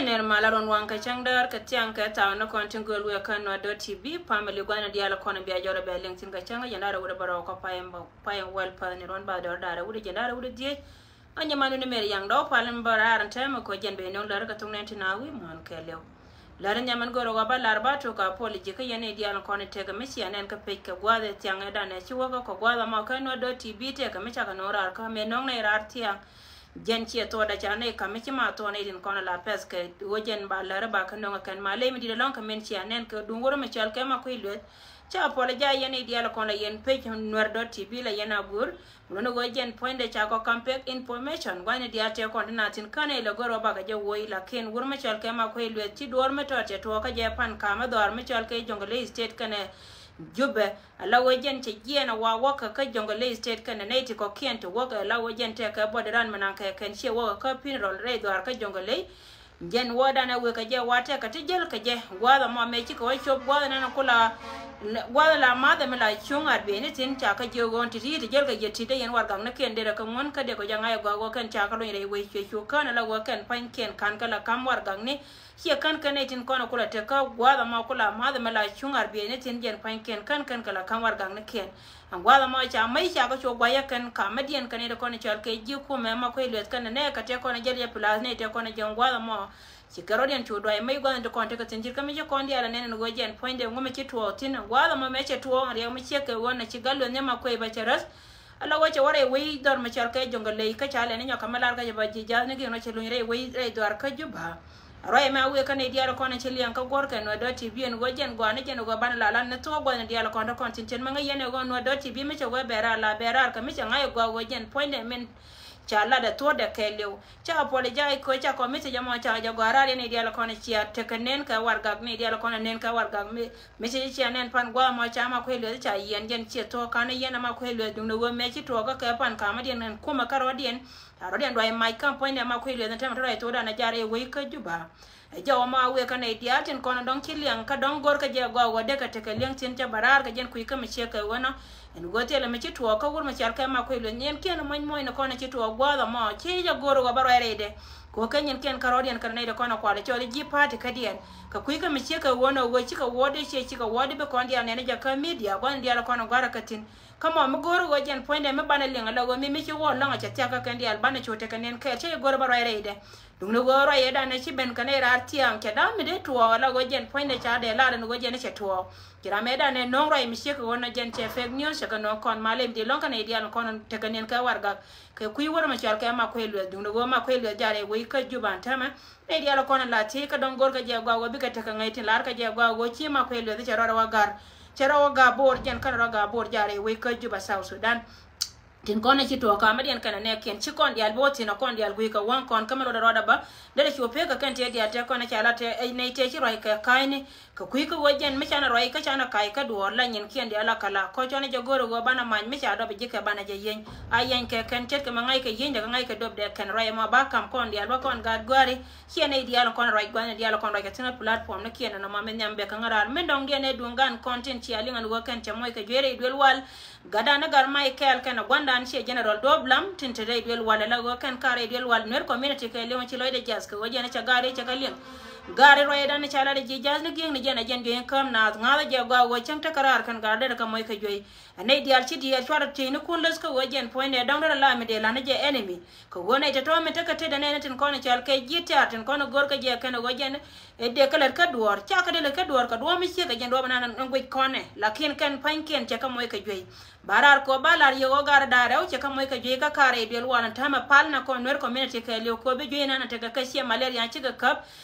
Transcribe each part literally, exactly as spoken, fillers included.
Nɛr malä ruɔ̱n waŋ kɛ cäŋ däär kɛ thiaŋ kɛ thaw ni kɔn tin göl wëë kä Nuer dot T V family gua̱n ni diaal kɔn bia jɔrɛ bɛ liŋ thin kɛ cäŋ kɛ jɛn da̱rɛ wut bä rɔw kä payɛm bä payɛm wäl päth ni ruɔ̱n ba dɔr da̱rɛ wut jɛn da̱rɛ wut dhiec. Ŋa nyɛ man wut ni mer yaŋ dɔw pal ni bä raar ni tɛmɛ kɔ jɛn bɛ no̱ŋ lär kɛ thok nɛn tin a wi̱i̱ muɔ̱n kɛ liw. Lär nyɛ man gör wä ba lar ba tok a pɔl ji̱ kä yɛn ni diaal kɔn tekɛ mi cia nɛn kä pec kɛ gua̱th ɛ thiaŋ ɛ danɛ ci wäkä kɔ gua̱th amɔ kɛ Nuer dot T V tekɛ mi cakɛ no̱ŋ raar kä mɛ no̱ŋ nɛ raar thiaŋ. Jɛn ciɛ thuɔɔdɛ ca nɛy ka̱m mi ci ma thuɔɔn nɛy tin kɔn la pɛth kɛ ɣöö jɛn ba lär ba kä nöŋ kɛn ma ley mi di̱t ɛlɔ̱ŋ kɛ min cia nɛn kɛ duŋ wurä mi cɔl kɛ ma kui̱ lueth. Ca puɔl ja yɛn nɛy diaal kɔn la yɛn pec Nuer dot T V la yɛn a guur. Mun ni ɣöö jɛn puɔ̱nydɛ ca kɔ ka̱m pek information gua̱n ni diaal tëë kɔn ti na thin känɛ ilɛ gör wä bakɛ jɛ woc lakin wur mi cɔl kɛ ma kui̱ lueth ci duɔ̱ɔ̱r mi tɔt cɛ tuɔɔk kä jɛ pan ka̱m mi dhɔaar mi cɔl kɛ Jonglei State kɛnɛ Jubɛ. Ala wee jɛn cɛ jiɛɛn a wa wäkä kä Jonglei State kɛnɛ nɛy ti kɔ̱kiɛn ti wäkä ala wee jɛn tɛkɛ bɔt ran mi naŋ kɛ kɛn ciɛ wäkä kä funeral rɛy dhɔaar kä Jonglei. Jɛn wädan ɛ wee kɛ jɛ wa tɛkɛ ti jäl kɛ jɛ gua̱a̱th ɛmɔ mɛ cikɛ wä cop gua̱a̱th ɛnɛn kula gua̱a̱th la math ɛmɛ la cuŋ ar biɛni thin ca kä jiök ɣöö ti ti ti jäl kɛ jɛ ti dee yɛn warɛgak ni kiɛn derɛ kɛ ŋuɔ̱n kä dee kɛ jɛ ŋa̱c ɛ gɔaa wee kɛn ca kä luny rɛy wee cuɛ cu kään ala wee kɛn pa̱ny kiɛn ka̱n kä la ka̱m warɛgak ni. Ciɛ kän kɛn nɛy tin kɔn kulɛ tek kä gua̱a̱th ɛmɔ kula ma̱th ɛmɛ la cuŋ ar biɛni thin jɛn pa̱nykiɛn kän kän kɛ la ka̱m warɛgaknikiɛn. Ɛn gua̱a̱th ɛmɔ ca mäc ca kä cu gua̱yä kɛn ka mädiɛn kɛn nɛy ti kɔn cɔal kɛ ji̱ kumɛ ma kuec lueth kɛn nɛ kɛ tëë kɔn jäl yɛ pilath nɛy tëë kɔn jɛ ɛn gua̱a̱th ɛmɔ. Ci kɛ rɔ̱diɛn cu duay mäc gua̱a̱th in ti kɔn tekɛ thi̱n cit kä mi ci kɔn diaal ɛ nɛn ɛn ɣöö jɛn puɔ̱nydɛ ŋu mi ci tuɔɔk thi̱n ɛn gua̱a̱th ɛmɔ mɛ cɛ tuɔɔk ɛn riɛk mi ciek kɛ ɣöö nɛ ci gal lueth ni ma kuec bä cɛ räth. Ala wä cɛ wä rɛy wec dhɔr mi cɔl kɛ Jonglei kä ca lɛ ni nyɔk kä mi lar kä jɛ ba ji̱ ja̱th ni gi̱n rɔ cɛ luny rɛy wec rɛy dhɔr kä Juba. Ruac ɛmɛ a wëë kä nɛy diaal kɔn ci liɛŋ kä guɔ̱r kɛ Nuer dot T V ɛn ɣöö jɛn gɔaa ni jɛn ɣöö banɛ la lan ni thuɔ̱k gua̱th ni diaal kɔn te kɔn tin cin mi ŋäc yɛn ɛ ɣöö Nuer dot T V mi cɛ wee bɛ raar la bɛ raar kɛ mi cɛ ŋa̱c ɛ gɔaa ɣöö jɛn puɔ̱nydɛ min ca lat ɛ thuɔ̱kdɛ kɛɛliw. Ca apologize kɛ ca kɔmiti jɛ mɔ ca jɛ gɔaa raar yɛn nɛy diaal kɔn cia tekɛ nɛn kɛ warɛgak nɛy diaal kɔn nɛn kɛ warɛgak mi mi ci cia nɛn pan gua̱a̱th mɔ ca ma kuec lueth ca yiɛn jɛn ciɛ thuɔ̱k ka̱n yɛn ama kuec lueth duŋdɛ ɣöö mɛ ci tuɔɔk kä kɛ pan ka̱mädiɛn kɛn kumɛ kä rɔ̱diɛn. Ca rɔ̱diɛn duay mac ka̱m puɔ̱nydɛ ma kuec lueth ɛn tɛmɛ te ruac thokdan a jar ɛ wec kä Juba. Ɛ jɔw ɛmɔ a wëë kä nɛy diaal tin kɔn dɔ̱ŋ ci liɛŋ kä dɔ̱ŋ go̱r kä jɛ gɔaa wä dee kɛ tekɛ liɛŋ thi̱n cä bä raar kɛ jɛn kui̱ kä mi ciek kɛ ɣöö nɔ. Ɛn ɣöö thilɛ mi ci tuɔɔk kä wur mi cɔal kɛ ma kuec lueth nyin kiɛn muɔ̱ny muɔ̱ny ni kɔn ci tuɔɔk gua̱a̱th ɛmɔ ci jɛ go̱r ɣöö bä ruac rɛydɛ. Kɛ ɣöö kɛ nyin kiɛn kä rɔ̱diɛn kɛn nɛy ti kɔn ɛ kual cɔl i̱ ji̱ pa̱a̱ti kädiɛn. Kɛ kui̱ kä mi ciek kɛ ɣöö nɔ ɣöö cikɛ wuɔ̱ɔ̱di ciɛ cikɛ wuɔ̱ɔ̱di bi kɔn diaal nɛn i̱ jɛ kä midia gua̱n diaal kɔn ɛ gua̱rä kä thi̱n. Kä mɔ mi go̱o̱r ɣöö jɛn puɔ̱nydɛ mi banɛ liŋ ala ɣöö mi mi ci wuɔ̱ɔ̱r lɔ̱ŋ a cɛ thia̱k kä kɛn diaal banɛ cu tekɛ nɛn kɛɛl cä jɛ go̱o̱r bä ruac rɛydɛ. Duŋni ɣöö ruac ëëdan ɛ ci ben kɛn ɛ raar thiaŋ cɛ da̱a̱m mi dee tuɔɔk ala ɣöö jɛn puɔ̱nydɛ ca dee lar ɛn ɣöö jɛn ɛ cɛ tuɔɔk. Ci ram ëëdan ɛ no̱o̱ŋ ruac mi ciek ɣöö nɔ jɛn cɛ fake news cɛ kɛ no̱o̱ŋ kɔn mal ɛ mi dee lɔ̱ŋ kɛn ɛ diaal kɔn tekɛ nɛn kɛ warɛgak. Kɛ kui̱ wär mi cɔal kɛ ma kuec lueth duŋni ɣöö ma kuec lueth jar ɛ wec kä Juba ɛn täämɛ. Nɛy diaal kɔn la thiec kä dɔ̱ŋ go̱r kä jɛ gɔaa ɣöö bikɛ tekɛ ŋäc tin lar kä jɛ gɔaa ɣöö ci ma kuec lueth cɛ rɔɔdɛ wä ga̱r. Cɛ rɔɔdɛ wä ga̱r bo̱o̱r jɛn kän rɔɔdɛ ga̱r bo̱o̱r jar ɛ wec kä Juba South Sudan. Tin kɔn ci tuɔɔk kamädiɛn kɛnɛ nɛɛkiɛn ci kɔn diaal bi wä thi̱n ɛ kɔn diaal gui̱i̱ kɛ waŋ kɔn kä mi luɔtdɛ rɔɔdɛ bä. Derɛ cu pek kɛ kɛn tëë diaal tëë kɔn ca la tëë nɛy tëë ci ruac kɛ ka̱a̱cni. Kɛ kui̱ kä ɣöö jɛn mi canɛ ruac kä canɛ ka̱c kä duɔ̱ɔ̱r la nyinkiɛn diaal a kä la kɔ cɔnɛ jɛ go̱o̱rɛ ɣöö banɛ mac mi ca dɔp ji̱ kɛ banɛ jɛ yieny. A yieny kɛ kɛn ce̱tkɛ mi ŋa̱ckɛ yieny dɛ kɛ ŋa̱ckɛ döpdɛ kɛn ruac ɛmɔ ba ka̱m kɔn diaal ba kɔn gaat gua̱a̱ri. Ciɛ nɛy diaal kɔn ruac gua̱thni diaal kɔn ruac kɛ thi̱n ɛ platform ni kiɛn ɛn ɛmɔ mi nhiam bɛ kä ŋäraar mi dɔ̱ŋ diɛn ɛ duŋ gan kɔn tin cia liŋ ɛn ɣöö kɛn cɛ moc kɛ juey rɛy duel wal. Gatdan ni Gat Michael kɛnɛ gua̱ndan ciɛ General Dop Lam tin te rɛy duel wal ala ɣöö kɛn ka rɛy duel wal Nuer community kɛ liŋ ci lɔcdɛ jath kɛ ɣöö jɛn cɛ gaari cɛ kɛ liŋ. Gaari ruacdan ca lat ji̱ ja̱th ni gi̱eŋni jɛn a jɛn juey käm naath ŋa̱thä jɛ gɔaa ɣöö cäŋ tekɛ raar kɛn gaari derɛ kɛ moc kɛ juey. Ɛ nɛy diaal ci diaal cuarɛ tieynikun läth kä ɣöö jɛn puɔ̱nydɛ dɔ̱ŋ derɛ la mi dee la̱t ni jɛ enemy. Kɛ ɣöö nɛy tɔ̱tɔ̱ mi tekɛ tetdɛ nɛɛni tin kɔn cɔal kɛ ji̱ tiaar tin kɔn go̱r kɛ jɛ kɛn ɣöö jɛn ɛ dee kɛ lät kä duɔ̱ɔ̱r ca kɛ dee lät kä duɔ̱ɔ̱r kɛ duɔ̱ɔ̱r mi ciek kɛ jɛn duɔ̱ɔ̱r bi naan ɛn guic kɔnɛ lakin kɛn pa̱nykiɛn cɛ kɛ moc kɛ juey. Ba raar kɔ ba lar yɛ ɣöö gar da̱a̱ rɛw cɛ kä moc kɛ juey kä ka̱r rɛy duel wal ɛn täämɛ pal nɛ kɔn Nuer community kɛ liw kɔ bi juey nan ɛ tekɛ kä ciɛ malaria cikɛ käp.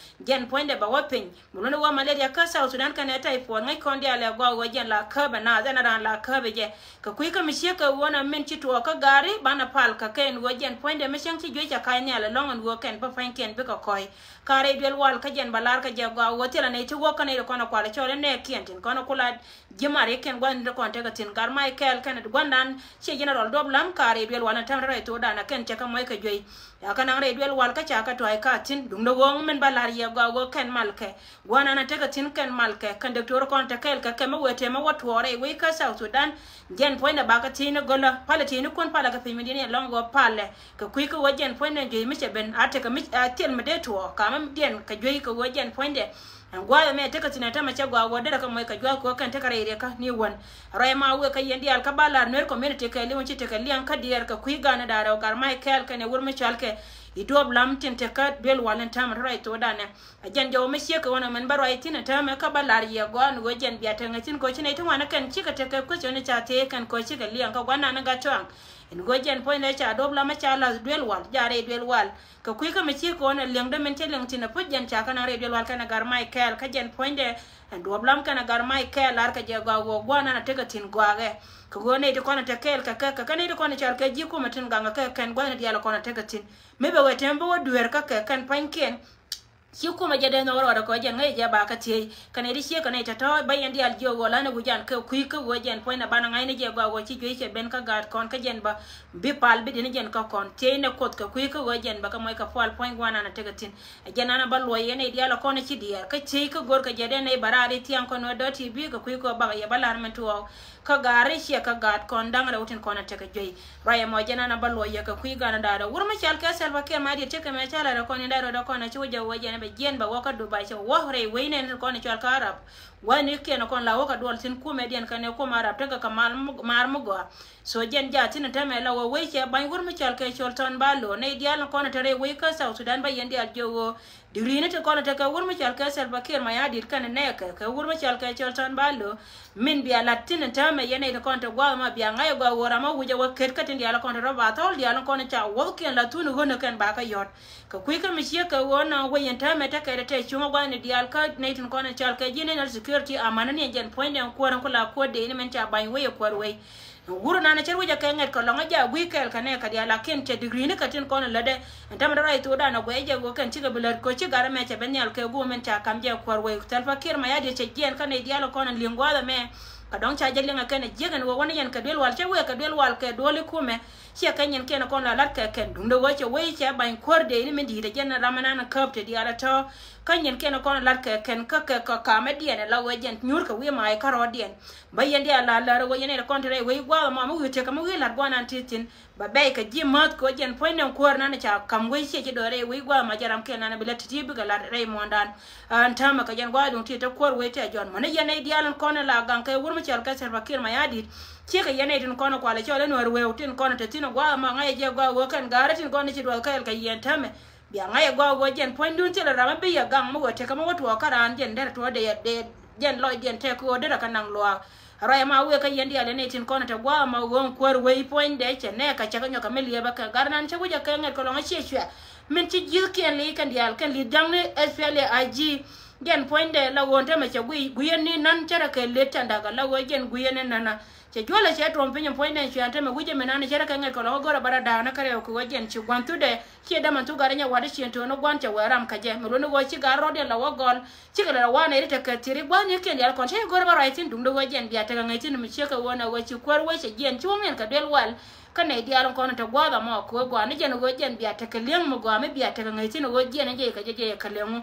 Jɛn puɔ̱nydɛ bɛ wä piny mi luni wä malaria kä South Sudan kɛnɛ typhoid ŋäc kɔn diaal ɛ gɔaa ɣöö jɛn la käp ɛ naath ɛn a raan la käp ɛ jɛ. Kɛ kui̱ kä mi ciek kɛ ɣöö nɛ min ci tuɔɔk kä gaari banɛ pal kɛ kɛn ɣöö jɛn puɔ̱nydɛ mi cäŋ ci juey cɛ ka̱c nhial ɛlɔ̱ŋ ɛn ɣöö kɛn bä puɔ̱nykɛn bikɛ kɔ̱c. Ka̱r rɛy duel wal kä jɛn bɛ lar kɛ jɛ gɔaa ɣöö thilɛ nɛy ti wä kä nɛy ti kɔn ɛ kual ɛ cɔl ɛ nɛɛkiɛn tin kɔn ɛ kula ji̱ mar i̱ kɛn gua̱thni ti kɔn tekɛ thi̱n gar Michael. kɛn gua̱ndan ciɛ general duɔp lam ka rɛy duel wal ni tɛm rɛy thokdan a kɛn cɛ kɛ muɔc kɛ juey. Ya kɛ naŋ rɛy duel wal kä ca kɛ tuay ka thi̱n duŋdɛ ɣöö min ba la̱r yɛ gɔaa ɣöö kɛn mal kɛ gua̱ndan a tekɛ thi̱n kɛn mal kɛ kɛn diktor kɔn te kɛɛl kɛ kɛ mi wëë tëë mi wä tuɔɔk rɛy wec kä South Sudan. Jɛn puɔ̱nydɛ bakɛ thi̱n ni gölä palɛ thi̱n ni kun palɛ kɛ piny mi di̱n yɛ lɔŋ ɣöö palɛ kɛ kui̱ kä ɣöö jɛn puɔ̱nydɛ juey mi cɛ ben a tekɛ mi a thil mi dee tuɔɔk ka mi diɛn kɛ juey kɛ ɣöö jɛn puɔ̱nydɛ. Ɛn gua̱a̱th ɛmɛ tekɛ thi̱n ɛ tämɛ cɛ gɔaa ɣöö derɛ kɛ moc kɛ jua̱th kɛ ɣöö kɛn tekɛ rɛy riɛkä ni wän. Rɔy ma wëë kä yɛn diaal kä ba la̱r Nuer community kɛ li̱w ci tekɛ liɛŋ kä diɛɛr kɛ kui̱ gan ɛ da̱rɛ ɔ gar mac kɛɛl kɛn ɛ wur mi cɔal kɛ i̱ duɔ̱ɔ̱p lam tin tekɛ duel wal in täämɛ rɔy thokdan ɛ. Ɛ jɛn jɔw mi ciek kɛ ɣän ɛ mɛn bä ruac thi̱n ɛ täämɛ kä bä la̱r yɛ gɔaa ni ɣöö jɛn bia tekɛ ŋäc thi̱n kɛ ɣöö ci nɛy ti ŋuan ɛ kɛn cikɛ tekɛ question ca thee kɛn kɛ ɣöö cikɛ liɛŋ kä gua̱n nan ɛ gat tɔaŋ. Ɛn ɣöö jɛn puɔ̱nydɛ ca duɔ̱ɔ̱p lam ɛ ca la̱th duel wal jaarɛ duel wal. Kɛ kui̱ kä mi ci kɔn ɛ liɛŋdä min cä liɛŋ thi̱n ɛ puc jɛn ca kɛn a rɛy duel wal kɛn a gar mac kɛɛl kä jɛn puɔ̱nydɛ. Ɛn duɔ̱ɔ̱p lam kɛn a gar mac kɛɛl lar kɛ jɛ gɔaa ɣöö gua̱a̱r nan a tekɛ thi̱n gɔaakɛ. Kɛ ɣöö nɛy ti kɔn a te kɛɛl kɛ kɛ kɛ kɛ nɛy ti kɔn a cɔal kɛ ji̱ kumɛ tin gaŋ kɛ kɛn gua̱a̱r ni diaal kɔn a tekɛ thi̱n. Mi bɛ wee tɛm bi wä dueer kä kɛ kɛn pua̱nykiɛn. Ci kumɛ jɛ dee nhɔk rɔɔdɛ kɛ jɛn ŋäc jɛ ba kä thiec kɛ nɛy ti ciek kɛ nɛy tɔ̱tɔ̱ ba yɛn diaal jiök ɣöö la̱n i̱ wi̱c an kɛ kui̱ kä ɣöö jɛn puɔ̱nydɛ banɛ ŋa̱cni jɛ gɔaa ɣöö ci juey cɛ ben kä gaat kɔn kä jɛn bä bi pal bi di̱n jɛn kä kɔn thiec nɛ kuoth kɛ kui̱ kä ɣöö jɛn bä kä moc kɛ pual puɔ̱ny gua̱a̱r nan a tekɛ thi̱n. Ɛ jɛn an a bä luɔc yɛn nɛy diaal ɛ kɔn ci diɛɛr kä thiec kä go̱r kɛ jɛ dee nɛy bä raar i̱ thiaŋ kɔn wä dɔ̱r ti bi kɛ kui̱ kä bak yɛ bä la̱r min tuɔɔk. Kä gaari ciɛ kä gaat kɔn da̱ŋ rɛw tin kɔn a tekɛ juey. Ruac ɛmɔ jɛn an a bä luɔc yɛ kɛ kui̱ gan a da̱a̱dɛ wur mi cɔal kɛ Salva Kiir Mayardit tekɛ mɛ ca la̱t ɛ kɔn in da̱a̱ rɔɔdɛ kɔn a ci wä jɛ wä jɛn ɛ bɛ jiɛn bɛ wä kä Dubai cɛ wä rɛy wec nɛn kɔn cɔal kä Arab. Wä ni kiɛn kɔn la wä kɛ duɔl thi̱n kumɛ diɛn kɛn ɛ kum Arab tekɛ kɛ mal mar mi gɔaa. So jɛn jaa thi̱n tɛmɛ la wä wec cɛ ba̱ny wur mi cɔal kɛ cɔl tɔn ba lo̱o̱ nɛy diaal ni kɔn te rɛy wec kä South Sudan ba yɛn diaal jiök ɣöö digrini ti kɔn tekɛ wur mi cɔal kɛ Salva Kiir Mayardit kɛn nɛɛkɛ kɛ wur mi cɔal kɛ cɔl tɔn ba lo̱o̱. Min bia la̱t thi̱n tɛmɛ yɛn nɛy ti kɔn te gua̱a̱th ma bia ŋa̱c ɛ gɔaa ɣöö ram a wi̱c ɛ wä ket kä tin diaal kɔn te rɔ ba thɔl diaal kɔn ca wuɔ̱thkiɛn la thun ɣän ɛ kɛn ba kɛ yɔ̱t. Kɛ kui̱ kä mi ciek kɛ ɣöö nɔ wec yɛn tɛmɛ tekɛ te te cuŋä gua̱a̱th ni diaal kä nɛy tin kɔn cɔal kɛ ji̱ national security amäni ni jɛn puɔ̱nydɛ kuäär in ku la kuäär dee ni min ca ba̱ny wec ɛ kuäär wec. Wur nan cɛ ruec a kɛ ŋɛt kɛ lɔŋ a ja gui̱ kɛɛl kɛ nɛ kɛ diaal lakin cɛ digrini kɛ tin kɔn lätdɛ. Ɛn tämɛ dɔ̱ ruac thokdan a guɛc jɛ ɣöö kɛn cikɛ bi lät kɛ ci gat ɛmɛ cɛ ben nhial kɛ guɔ min ca kam jɛ kuäär wec. Salva Kiir Mayardit cɛ jiɛɛn kä nɛy diaal kɔn li̱ŋ gua̱a̱th ɛmɛ. Kɛ dɔ̱ŋ ca jɛ liŋ a kɛn a jiäk ɛn ɣöö wä ni yɛn kɛ duel wal cɛ wëë kɛ duel wal kɛ duɔli kumɛ. Ciɛ kɛ nyin kiɛn kɔn la lat kɛ kɛn duundɛ ɣöö cɛ wec cɛ ba̱ny kuäär dee ni min di̱i̱t a jɛn ram ɛnan käp te diaal a tɔ̱. Kä nyin kiɛn kɔn lat kɛ kɛn kä kɛ kɛ kamɛ diɛn ɛ la ɣöö jɛn nyuur kɛ wi̱i̱ mac kärɔɔdiɛn. Bä yɛn diaal la lär ɣöö yɛn ɛ kɔn te rɛy wec gua̱a̱th ɛmɔ mi wi̱i̱ tekɛ mi wi̱i̱ la̱t gua̱a̱r nan ti thi̱n. Bɛ bɛy kɛ ji̱ mäth kɛ ɣöö jɛn puɔ̱nydɛ kuäär nan ca ka̱m wec ciɛ ci dɔɔr rɛy wec gua̱a̱th ɛmɔ jɛ ram kɛl nan bi lät ti̱ti̱ bikɛ la̱t rɛy muɔ̱ɔ̱ndan. Ɛn täämɛ kɛ jɛn gua̱a̱th duŋ ti te kuäär wec tɛ jɔ̱ɔ̱n mäni yɛn nɛy diaal in kɔn in la gaŋ kɛ wur mi cɔal kɛ Salva Kiir Mayardit. Ciɛ kɛ yɛn nɛy tin kɔn in kualɛ cɔl in wär wëëw tin kɔn in te thi̱n in gua̱a̱th ɛmɔ ŋa̱c ɛ jɛ gɔaa ɣöö kɛn ga̱a̱r in tin kɔn in ci duɔth kɛɛl kɛ yɛn täämɛ. Bia ŋa̱c ɛ gɔaa ɣöö jɛn puɔ̱nyduun thilɛ ram mi bi yɛ gaŋ mi wä tekɛ mi wä tuɔɔk kä raan jɛn derɛ tuɔɔk dee dee jɛn lɔcdiɛn tɛk ɣöö derɛ kɛ naŋ luaak. Ruac ɛmɔ wëë kä yɛn diaal yɛn nɛy tin kɔn ɛ te gua̱a̱th ɛmɔ ɣöö kuäär wec puɔ̱nydɛ cɛ nɛɛk kɛ cɛ kɛ nyɔk kɛ mi liɛpɛ kɛ gat nan cɛ wi̱c ɛ kɛ ŋɛt kɛ lɔŋ ɛ ciɛ cuɛ. Min ci ji̱thkiɛn li̱i̱ kɛn diaal kɛn li̱i̱t ja̱ŋni S P L A I G. Jɛn puɔ̱nydɛ la ɣöö täämɛ cɛ guiy guiyɛn ni nan cärɛ kɛ lëët cɛ da̱k ɛ la ɣöö jɛn guiyɛn ni nan. Cɛ juɔlɛ cɛ tuɔm piny in puɔ̱nydɛ cuɛ täämɛ wi̱cɛ mi nan cärɛ kɛ ŋɛt kɛ lɔŋ ɛ go̱rɛ bä rɔ da̱a̱k ni kärɛ ɣöö kɛ ɣöö jɛn ci gua̱n thutdɛ. Ciɛ dämän thuk gat rɛ nyɛ wa̱t i̱ cien to̱o̱n i̱ gua̱n cɛ wee ram kä jɛ mi luɔ̱n i̱ ɣöö ci gat rɔ̱diɛn la wä gɔl. Cikɛ lɛ rɔ wa̱a̱ nɛy ri tekɛ thi̱r i̱ gua̱n i̱ kiɛn diaal kɔn cä i̱ go̱r bä ruac thi̱n duŋdɛ ɣöö jɛn bia tekɛ ŋäc thi̱n mi ciekɛ ɣöö nɛ ɣöö ci kuäär wec cɛ jiɛn ci wäŋ niɛn kɛ duel wal. Kä nɛy diaal in kɔn in te gua̱a̱th ɛmɔ kɛ ɣöö gɔaa ni jɛn ɣöö jɛn bia tekɛ li̱eŋ mi gɔaa mi bia tekɛ ŋäc thi̱n ɣöö jiɛn in jɛ kɛ jɛ jɛ kɛ li̱eŋ.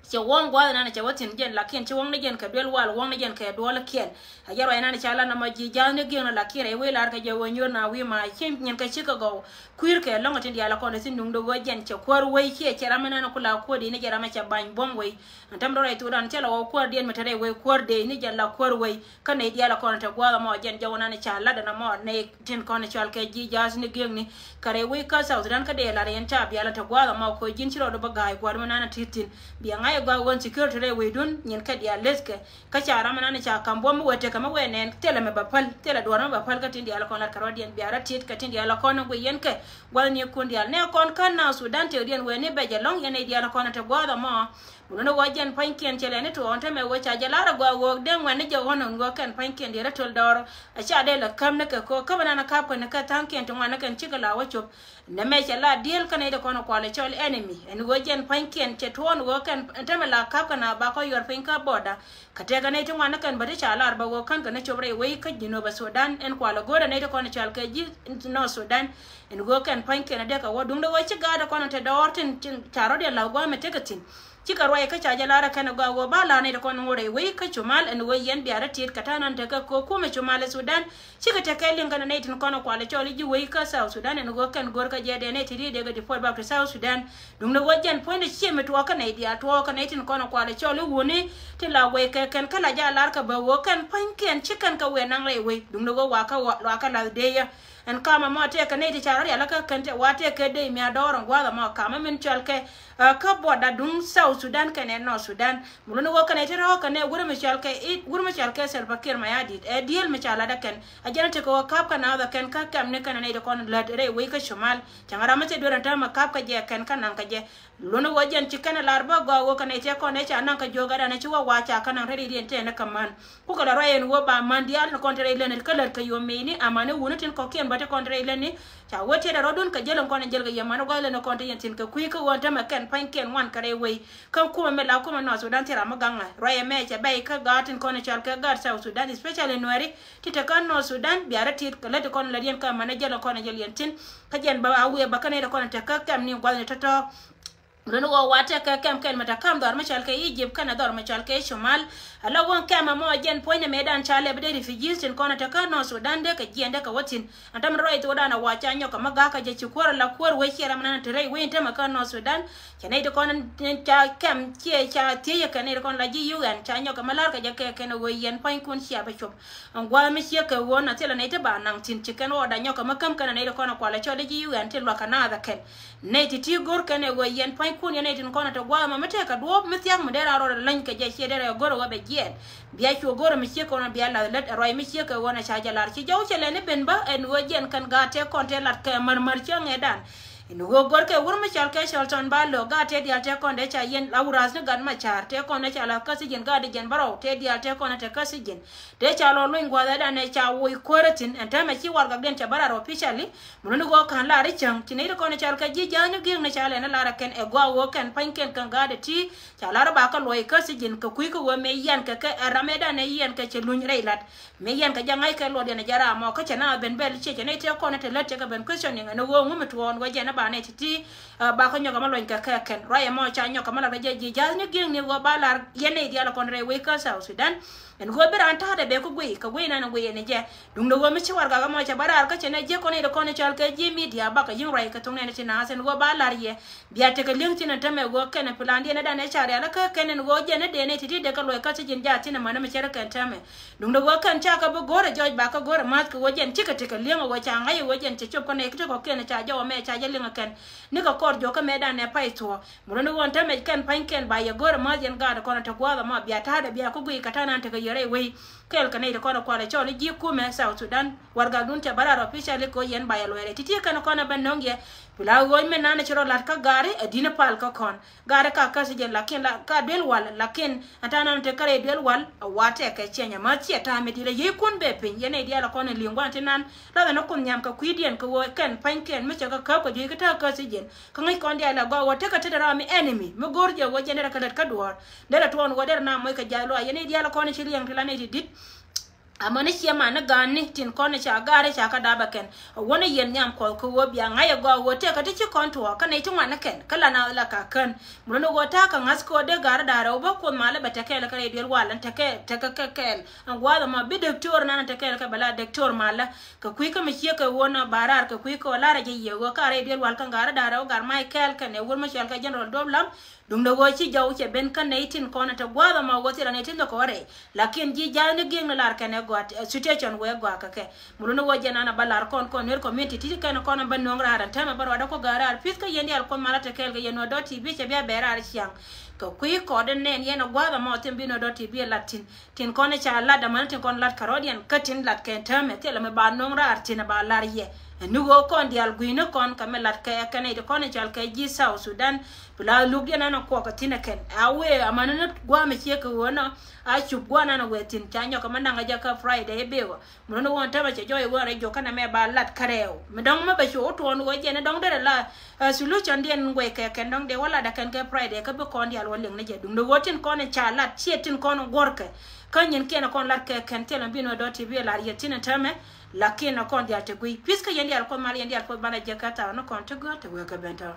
Cɛ wäŋ gua̱a̱th inan cɛ wä thi̱n jɛn lakin ci wäŋ ni jɛn kɛ duel wal wäŋ ni jɛn kɛ duɔl kiɛn. A jɛ ruac inan ca lat nɔmɔ ji̱ ja̱a̱th ni gi̱eŋni lakin rɛy wec lar kɛ jɛ wee nyuur na wi̱i̱ ma ci nyin kɛ cikɛ gɔw. Kui̱r kɛ lɔ̱ŋ tin diaal kɔn thi̱n nuŋdɛ ɣöö jɛn cɛ kuäär wec ciɛ cɛ ram inan ku la kuäär di ni jɛ ram cɛ ba̱ny buɔ̱m wec. Ɛn täm dɔ̱ rɛy thokdan cɛ la wä kuäär diɛn mi te rɛy wec kuäär di ni jɛn la kuäär wec. Kä nɛy diaal kɔn te gua̱a̱th ɛmɔ jɛn jɔw inan ca lat ɛn ɛmɔ nɛy tin kɔn cɔal kɛ ji̱ ja̱a̱th ni gi̱eŋni. Kɛ rɛy wec kä South Sudan kä dee lar yɛn ca bial te gua̱a̱th ɛmɔ kɛ ji̱n ci rɔɔdu bä ga̱a̱c gua̱a̱th mi nan a ti̱t thi̱n. Bia ŋa̱c ɛ gɔaa ɣöö security rɛy wecdun nyin kɛ diaal lethkɛ. Kä ca ram ɛnan ca ka̱m buɔ̱m mi wee tekɛ mi wee nɛn thilɛ mi bɛ päl thilɛ duɔ̱ɔ̱r mi bɛ päl kä tin diaal kɔn lat kɛ rɔ̱diɛn bia rɔ ti̱t kɛ tin diaal kɔn guic yɛn kɛ gua̱th ni kun diaal nɛ kɔn kä na Sudan tëëkdiɛn wee ni bɛc ɛlɔ̱ŋ yɛn nɛy diaal kɔn te gua̱a̱th ɛmɔ. Mun ni ɣöö jɛn pa̱nykiɛn cɛ lɛ ni tuɔɔn te mɛ ɣöö ca jɛ lar ɛ gɔaa ɣöö dee ŋuɛ̈n ni jɛ ɣɔ̱n ɛn ɣöö kɛn pa̱nykiɛn diaal rɔ töl dɔɔr. A ca dee lɛ käm ni kɛ köök käp ɛnan a ka̱p kɛ ni kɛ tha̱a̱ŋkiɛn ti ŋuan ni kɛn cikɛ la wä cop. Nɛmɛ cɛ la dieel kä nɛy ti kɔn kualɛ cɔl enemy ɛn ɣöö jɛn pa̱nykiɛn cɛ tuɔɔn ɣöö kɛn Ɛn tämɛ la ka̱p kɛ na ba kɔ yuɔr piny kä bɔda. Kä tëëkɛ nɛy ti ŋuan ni kɛn bä ti ca lar bä ɣöö kän kɛ ni cop rɛy wei kä Jinub Sudan, ɛn kualɛ go̱o̱rɛ nɛy ti kɔn cɔal kɛ ji̱ North Sudan. Ɛn ɣöö kɛn pa̱nykiɛn a dee kɛ wä duundɛ ɣöö ci gaat ti kɔn te dɔɔr tin, tin ca rɔ̱diɛn la̱th gua̱a̱mɛ tekɛ thi̱n. Cikɛ ruac kä ca jɛ lar ɛ kɛn ɛ gɔaa ɣöö ba lar nɛy ti kɔn ŋot rɛy wei kä cumal, ɛn ɣöö yɛn bia rɔ ti̱i̱t kɛ ta̱a̱ nan tekɛ kɛ kumɛ cumal ɛ Sudan. Cikɛ tekɛ liŋ kɛn nɛy tin kɔn kualɛ cɔl i̱ ji̱ wei kä South Sudan, ɛn ɣöö kɛn go̱r kä jɛ dee nɛy ti ri̱i̱t yɛ kɛ deport back to South Sudan. Duundɛ ɣöö jɛn puɔ̱nydɛ ciɛ mi tuɔɔk kä nɛy diaal, tuɔɔk kä nɛy tin kɔn kualɛ cɔl i̱ wuni tin la guɛy kɛ kɛn kä la jɛ a lar kɛ bä ɣöö kɛn pa̱nykiɛn ci kɛn kɛ wëë naŋ rɛy wei. Duundɛ ɣöö wakä, wakä la̱th dee yɛ. Ɛn kamɛ mɔ tëëkɛ nɛy ti ca rɔ̱ rial kä kɛn tëë wa tëëkɛ dee mi a dɔɔr ɛn gua̱a̱th ɛmɔ kamɛ min cɔal kɛ, ɛ, kä bɔda duŋ South Sudan kɛnɛ North Sudan. Mi luni wä kɛnɛ ti rɔ̱ kɛnɛ wur mi cɔal kɛ it, wur mi cɔal kɛ Salva Kiir Mayardit. Ɛ diëël mi ca lat ɛ kɛn. A jɛn a tekɛ wä ka̱p kɛ naath ɛ kɛn kä kɛm ni kɛnɛ nɛy ti kɔn lät rɛy wei kä cumal. Cäŋ ram mi thil duer ɛn täämɛ ka̱p kɛ jɛ kɛn kä naŋ kɛ jɛ. Luni wä jɛn ci kɛnɛ lar bä gɔaa wä kɛnɛ ti kɔn ɛ ca naŋ kɛ jiök ɛ dan ɛ ci wä wa ca kä naŋ rɛy riɛn tɛn ɛ kɛ män. Kukɛ la ruac ɛn ɣöö ba man diaal ni kɔn te rɛy lätni kä lät kɛ yom mecni amäni wuni tin kɔ̱kiɛn bä te kɔn te rɛy lätni. Ca wä tiɛt ɛ rɔ̱dun kɛ jäl in kɔn in jäl kɛ yɛ man gua̱th lätni kɔn te yɛn thi̱n kɛ kui̱ kä ɣöö tämɛ kɛn pa̱nykiɛn ŋuan kɛ rɛy wei. Kä kumɛ mi la kumɛ North Sudan thil ram mi gaŋ ɛ ruac ɛmɛ cɛ bɛy kä gaat tin kɔn in cɔal kɛ gaat South Sudan, especially Nuɛri ti te kä North Sudan, bia rɔ ti̱i̱t kɛ lät in kɔn in lät yɛn kä amäni jäl in kɔn in jäl yɛn thi̱n. Kä jɛn bä a wiɛ bä kä nɛy ti kɔn in te kä kɛm ni gua̱thni tɔ̱tɔ̱. Luni wä wa tɛk kɛ kɛm kɛl mi te kam dhɔr mi cɔal kɛ Egypt kɛnɛ dhɔr mi cɔal kɛ cumal. Ala wä kɛm ɛmɔ jɛn puɔ̱ny ni mëëdan ca lɛp dee refugees tin kɔn te kä North Sudan dee kɛ jiɛn dee kɛ wä thi̱n. Ɛn täämɛ rɔy thokdan a wa ca nyɔk kɛ mi gak kɛ jɛ ci kuäär ala kuäär wec ciɛ ram nan te rɛy wec in täämɛ kä North Sudan. Cɛ nɛy ti kɔn ca kɛm ciɛ ca thiec kɛ nɛy ti kɔn la ji̱ U N ca nyɔk kɛ mi lar kɛ jɛ kɛ kɛn ɣöö yɛn pua̱nykun cia bɛ cop. Ɛn gua̱a̱th mi ciek kɛ ɣöö na thilɛ nɛy ti ba naŋ thi̱n ci kɛn ɣɔɔda nyɔk kɛ mi käm kɛn nɛy ti kɔn kualɛ cɔl i̱ ji̱ U N ti luak kɛ naath ɛ kɛn. Nɛy ti ti go̱r kɛn ɛ ɣöö yɛn pua̱nykun yɛn nɛy tin kɔn ɛ te gua̱a̱th ɛmɔ mi tɛkɛ duɔ̱ɔ̱p mi thia̱k mi dee raan rɔɔdɛ läny kɛ jɛ ciɛ dee rɛ go̱r ɛ ɣöö bɛ jiɛɛn. Bia cu go̱r ɛ mi ciek kɛ ɣöö na bia lath lät ɛ ruac mi ciek kɛ ɣöö na ca jɛ lar ci jɔw cɛ lɛni ben bä ɛn ɣöö jɛn kɛn gaat tëë kɔn tëë lat kɛ märmär cäŋ ɛ dan. Ɛn ɣöö go̱r kɛ wur mi cɔal kɛ cɔl tɔn ba lo̱k gaat tëë diaal tëë kɔn dee ca yɛn la wurath ni gat ma ca̱a̱r tëë kɔn dee ca la kä thi̱ji̱n gaat di jɛn bärɔw tëë diaal tëë kɔn ɛ te kä thi̱ji̱n. Tëë ca lɔ luny gua̱thɛ dan ɛ ca woc kuäärä thi̱n ɛn täämɛ ci warɛgakdiɛn cɛ bä lar officially. Mi luni ɣöö ka̱n lar i̱ cäŋ ci nɛy ti kɔn i̱ cɔal kɛ ji̱ ja̱a̱ny ni gi̱i̱k ni ca lɛn i̱ lar ɛ kɛn ɛ gɔaa ɣöö kɛn pa̱nykiɛn kɛn ga̱a̱dɛ ti. Ca lar i̱ ba kä luɔc kä thi̱ji̱n kɛ kui̱ kä ɣöö mëë yian kɛ kɛ ɛ ram ëëdan ɛ yian kɛ cɛ luny rɛy la̱t. Mëë yian kɛ jɛ ŋa̱c kɛ luɔtdiɛn ɛ jɛ ram ɔ kä cɛ na ben bɛl ciɛ cɛ nɛy tëë kɔn i̱ te lät cɛ kɛ ben questioning ɛn ɣöö ŋu mi tuɔɔn ɣöö jɛn i̱ ba nɛy ti̱ti̱. Ɛ ba kä nyɔk ɛmɛ luɔny kɛ kɛ kɛn ruac ɛmɔ ca nyɔk ɛmɛ lar kɛ jɛ ji̱ ja̱a̱ny ni gi̱i̱k ni ɣöö ba lar yɛn nɛy diaal ɛ kɔn rɛy wec kä South Sudan. Ɛn ɣöö bi raan ta̱a̱dɛ bɛ kä guiy kɛ guiy nan ɛ guiy ɛn ɛ jɛ. Duundɛ ɣöö mi ci warɛgak ɛmɔ cɛ bä raar kä cɛ nɛ jiäk kɔn i̱ dee kɔn i̱ cɔal kɛ ji̱ media bakɛ yi̱ŋ ruac kɛ thoŋ nɛn i̱ ti naath ɛn ɣöö ba la̱r yɛ. Bia tekɛ li̱eŋ thi̱n ɛn tämɛ ɣöö kɛn ɛ plandiɛn ɛ dan ɛ ca rial ɛ kä kɛn ɛn ɣöö jɛn i̱ dee nɛ ti̱ti̱ dee kɛ luɔc kä thi̱ji̱n jaat thi̱n ɛmän ɛmɛ cɛ rɛ kɛn tämɛ. Duundɛ ɣöö kɛn ca kɛ bi go̱o̱rɛ jɔc ba kä go̱o̱rɛ ma̱th kɛ ɣöö jɛn cikɛ tekɛ li̱eŋ ɛ ɣöö ca ŋa̱c ɛ ɣöö jɛn cɛ cop kä nɛ kä tekɛ kɛn ɛ ca jɔw ɛmɛ ca jɛ li̱eŋ ɛ kɛn. Nikɛ kɔr juɔk kä mëëdan ɛ pay thuɔ̱ɔ̱. Muruni ɣöö tämɛ kɛn pa̱ny kɛn ba yɛ go̱rɛ ma̱th yɛn gaat kɔn te gua̱a̱th ɛmɔ bia ta̱a̱dɛ bia kä guiy kɛ ta̱a̱ nan tekɛ yɛ rɛy wei. Kɛɛl kɛ nɛy ti kɔn kualɛ cɔl i̱ ji̱ kumɛ South Sudan. Warɛgakdun cɛ bä raar officially kɛ ɣöö yɛn ba yɛ luɛɛrɛ ti̱ti̱ kɛn kɔn ɛ bä no̱ŋ yɛ. Pila ɣööc mɛn nan cɛ rɔ la̱t kä gaari ɛ di̱n ɛ pal kä kɔn. Gaari ka kä thi̱ji̱n lakin la ka duel wal lakin ɛ ta̱a̱ nan te kä rɛy duel wal ɛ wa tɛkɛ ciɛnyɛ ma ciɛ ta̱a̱ mi di̱t ɛ yiëëkun bɛ piny yɛn nɛy diaal ɛ kɔn ɛ li̱eŋ gua̱n ti nan. Lathɛ ni kun nhiam kɛ kui̱diɛn kɛ ɣöö kɛn pa̱ny kɛn mi cɛ kɛ käp kɛ juey kä ta̱a̱ kä thi̱ji̱n. Kä ŋäc kɔn diaal ɛ gɔaa ɣöö tekɛ tetdɛ ram mi enemy mi go̱o̱r jɛ ɣöö jɛn derɛ kɛ lät kä duɔ̱ɔ̱r. Derɛ tuɔɔn ɣöö derɛ na moc kɛ jiath luaac yɛn i̱ diaal kɔn i̱ ci liɛŋ ti la nɛy ti di̱t. Amäni ciɛ man ni ga̱a̱n ni tin kɔn i̱ ca ga̱a̱r i̱ ca kä dapɛ kɛn. Ɛ wä ni yɛn nhiam kuɔth kɛ ɣöö bia ŋa̱c ɛ gɔaa ɣöö tekɛ ti ci kɔn tuɔɔk kä nɛy ti ŋuan ni kɛn kä la na la ka kän. Muruni ɣöö ta̱a̱ kɛ ŋa̱th kɛ ɣöö dee ga̱a̱r da̱a̱r ɛ wä bä kuoth malä bɛ te kɛɛl kä rɛy duel wal ɛn tekɛ tekɛ kɛ kɛɛl. Ɛn gua̱a̱th ɛmɔ bi däktor ɛn an tekɛ kɛ bɛ la däktor malä. Kɛ kui̱ kä mi ciek kɛ ɣöö nɔ ba raar kɛ kui̱ kɛ ɣöö la̱rä jɛ yiëë ɣöö ka rɛy duel wal kä ga̱a̱r da̱a̱r ɛ wä ga̱a̱r mac kɛɛl kɛn ɛ wur mi cɔal kɛ general Dop Lam. Duundɛ ɣöö ci jɔw cɛ ben kä nɛy tin kɔn ɛ te gua̱a̱th ɛmɔ ɣöö thilɛ nɛy tin nhɔk kɛ wä rɛy. Lakin ji̱ ja̱a̱th ni gi̱i̱k ni lar kɛn ɛ gɔaa situation wee gɔaa kɛ kɛ. Muruni ɣöö jɛn an ɛ bä lar kɔn kɔn Nuer community ti kɛn kɔn ɛ bä no̱o̱ŋ raar ɛn täämɛ bä ruacdä kɔ ga̱a̱r raar pi̱th kä yɛn diaal Kuoth malä te kɛɛl kɛ yɛn Nuer dot T V cɛ bia bɛ raar ciaŋ. Kɛ kui̱ kɔɔt in nɛn yɛn ɛ gua̱a̱th ɛmɔ thim bi Nuer dot T V ɛ lat thi̱n. Tin kɔn i̱ ca lat amäni tin kɔn lat kärɔɔdiɛn kä tin lat kɛ täämɛ thilɛ mi ba no̱o̱ŋ raar thi̱n ɛ ba lar yɛ. Ɛ ni ɣöö kɔn diaal gui̱ni kɔn kɛ mi lat kɛ kɛn i̱ ti kɔn i̱ cɔal kɛ ji̱ South Sudan. Pula luk diɛn an a kuɔk a thin a kɛn a wee a man ni guam a ciek kɛ wee nɔ. A cup guan an a wee thin ca nyɔk a man daŋ a jɛ kä Friday i̱ bek ɔ. Mi run i̱ wä tämɛ cɛ jɔɔc i̱ wä rɛy jɔk kɛn ɛmɛ ba lat kärɛw. Mi dɔ̱ŋ mi bɛ cu wä tuɔɔn wä jɛn i̱ dɔ̱ŋ derɛ la, eh, solution diɛn guɛy kɛ kɛn dɔ̱ŋ dee wä lat ɛ kɛn kɛ Friday kä bi kɔn diaal wä liŋ ni jɛ duŋdɛ wä tin kɔn in ca lat ciɛ tin kɔn in guɔ̱rkɛ. Kä nyin kiɛn in kɔn lat kɛ kɛn thilɛ mi bi ni wä dɔ̱ ti bi ɛ lat yɛ tin in tämɛ. Lakin in kɔn diaal te guiy. Kui̱th kä yɛn diaal kuɔth mal yɛn diaal kuɔth banɛ jɛ kä thaw ni kɔn ti gɔ̱r te wee kɛ ben tɔ̱.